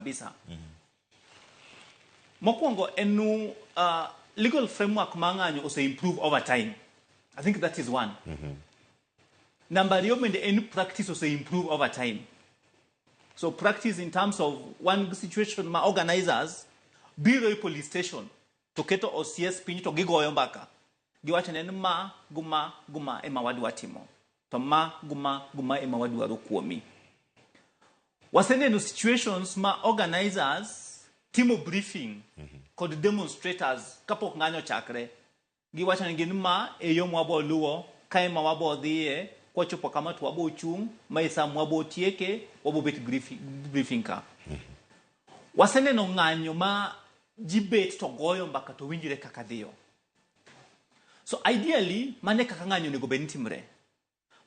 Kabisa. Mokwongo en nu legal framework mar ng'anyo ose improve over time. I think that is one. Namba ariyo bende en practice ose improve over time. So practice in terms of one situation ma organizers biro e police station to keto OCS piny to gigoyo mbaka. Giwacho ni en ma gu ma gu ma ema wadwa timo. To ma gu ma gu ma ema wadwaro kuomi. Waseneno situations ma organizers timo briefing kod demonstrators kapok ng'anyo ochakre. Giwacho ni gin ma e yo mwabo luwo, kae ma wabo dhiye, kwachopo kama to wabo chung', ma e sa mwabo tieke, wabo bet briefing, briefing ka. Waseneno ng'anyo ma ji bet to goyo mbaka to winjre kaka dhiyo. So ideally, mano e kaka ng'anyo onego bed ni timre.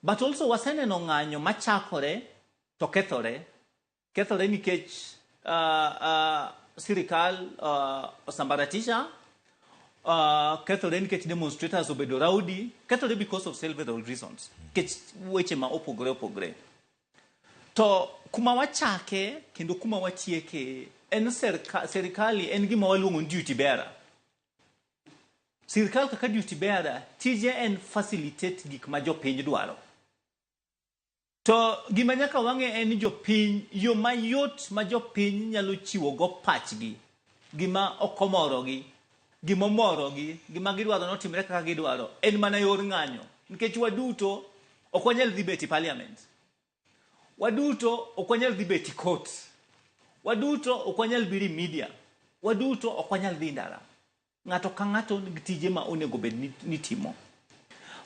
But also waseneno ng'anyo machakore to kethore. Kethore nikech sirikal osambaratisha, kethore nikech demonstrators obedo rowdy, kethore because of several reasons. Nikech weche ma opogore opogore. To kuma wachake kendo kuma watieke en serikali en gima waluongo ni duty bearer. Sirkal kaka duty bearer tije en facilitate gik ma jopiny dwaro. To gima nyaka wang'e en ni jopiny, yo mayot ma jopiny nyalo chiwo go pachgi, gima ok omorogi, gima omorogi, gima gidwaro notimre kaka gidwaro, en mana yor ng'anyo. Nikech waduto ok wanyal dhi bet e parliament. Waduto ok wanyal dhi bet e court. Waduto ok wanyal biro e media. Waduto ok wanyal dhi ndara. Ng'ato ka ng'ato nigi tije ma onego bed ni timo.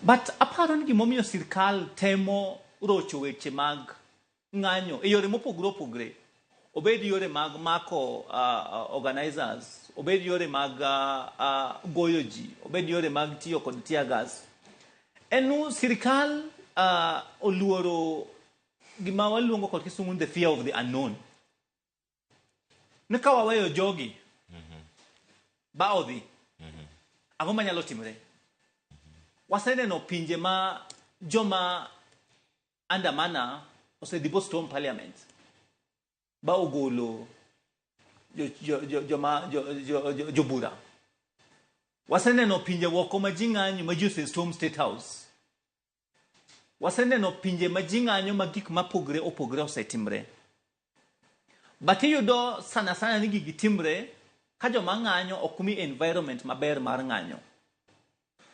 But aparo ni gimomiyo sirkal temo rocho weche mag ng'anyo e yore mopogore opogore, obed yore mag mako organizers, obed yore mag goyo ji, obed yore mag tiyo kod tear gas, en nu sirkal oluoro gima waluongo kod kisungu ni the fear of the unknown. Ni ka waweyo jogi ba odhi, ang'o manyalo timre? Waseneno pinje ma joma andamana osedhi bo storm parliament ba ogolo joma jobura. Waseneno pinje woko ma ji ng'anyo ma ji ose storm state house. Waseneno pinje ma ji ng'anyo ma gik mapogre opogre osetimre. But iyudo sana sana ni gigi timre ka joma ng'anyo ok mi environment maber mar ng'anyo.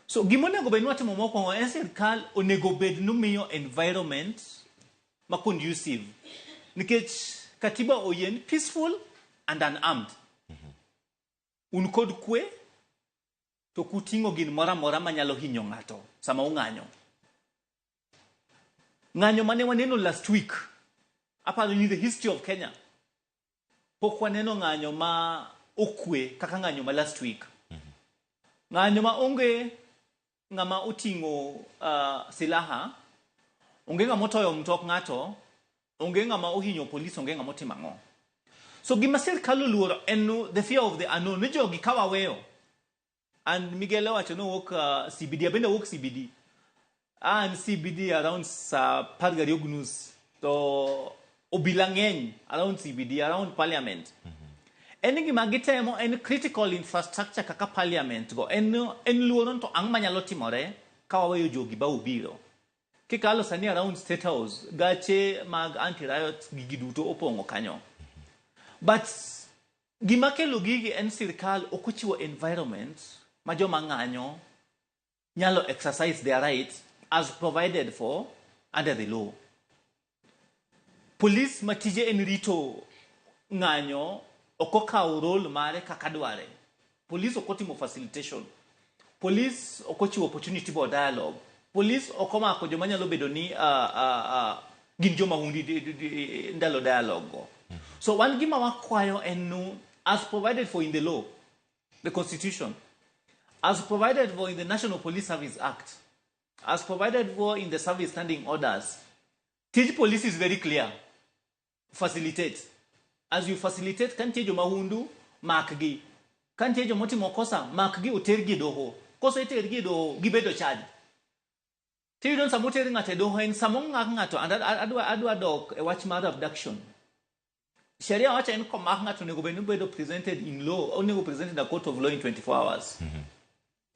So gima onego bed ni watimo mokwongo en sirkal onego bed ni miyo environment ma conducive. Nikech katiba oyie ni peaceful and unarmed. Un kod kwe to kuting'o gin moro amora manyalo hinyo ng'ato sama ung'anyo. Ng'anyo mane waneno last week, aparo ni the history of Kenya, pok waneno ng'anyo ma okwe kaka ng'anyo ma last week. Ng'anyo ma onge ng'ama oting'o silaha, onge ng'ama otoyo mtok ng'ato, onge ng'ama ohinyo polis, onge ng'ama otimo ang'o. So gima sirkal oluoro en the fear of the unknown, ni jogi ka waweyo. And Miguel owacho ni owuok CBD, abende awuok CBD. An CBD around saa 12:30 to obila ng'eny around CBD, around parliament. En gima gitemo en critical infrastructure kaka parliament go. En luoro to ang' manyalo timore ka waweyo jogi ba obiro. Kikalo sani around State House, gache mag anti-riot gigi duto opong'o kanyo. But gima kelo gigi en sirkal ok ochiwo environment ma joma ng'anyo nyalo exercise their rights as provided for under the law. Police ma tije en rito ng'anyo ok okawo role mare kaka dware. Police ok otimo facilitation. Police ok ochiwo opportunity for dialogue. Police ok omako joma nyalo bedo ni gin joma hundi ndalo dialogue go. So wan gima wakwayo en nu as provided for in the law, the constitution, as provided for in the National Police Service Act, as provided for in the service standing orders, tij police is very clear. Facilitate. As you facilitate, ka nitie joma hundu, makgi. Ka nitie joma otimo kosa, makgi otergi e doho. Kosetergi e doho, gibedo charged. Tiyudo ni sama oter ng'ato e doho en sama ong'ak ng'ato, and adwa dok e wach mar abduction. Sheria wacho en komak ng'ato onego bed ni obedo presented in law, onego presented in a court of law in 24 hours.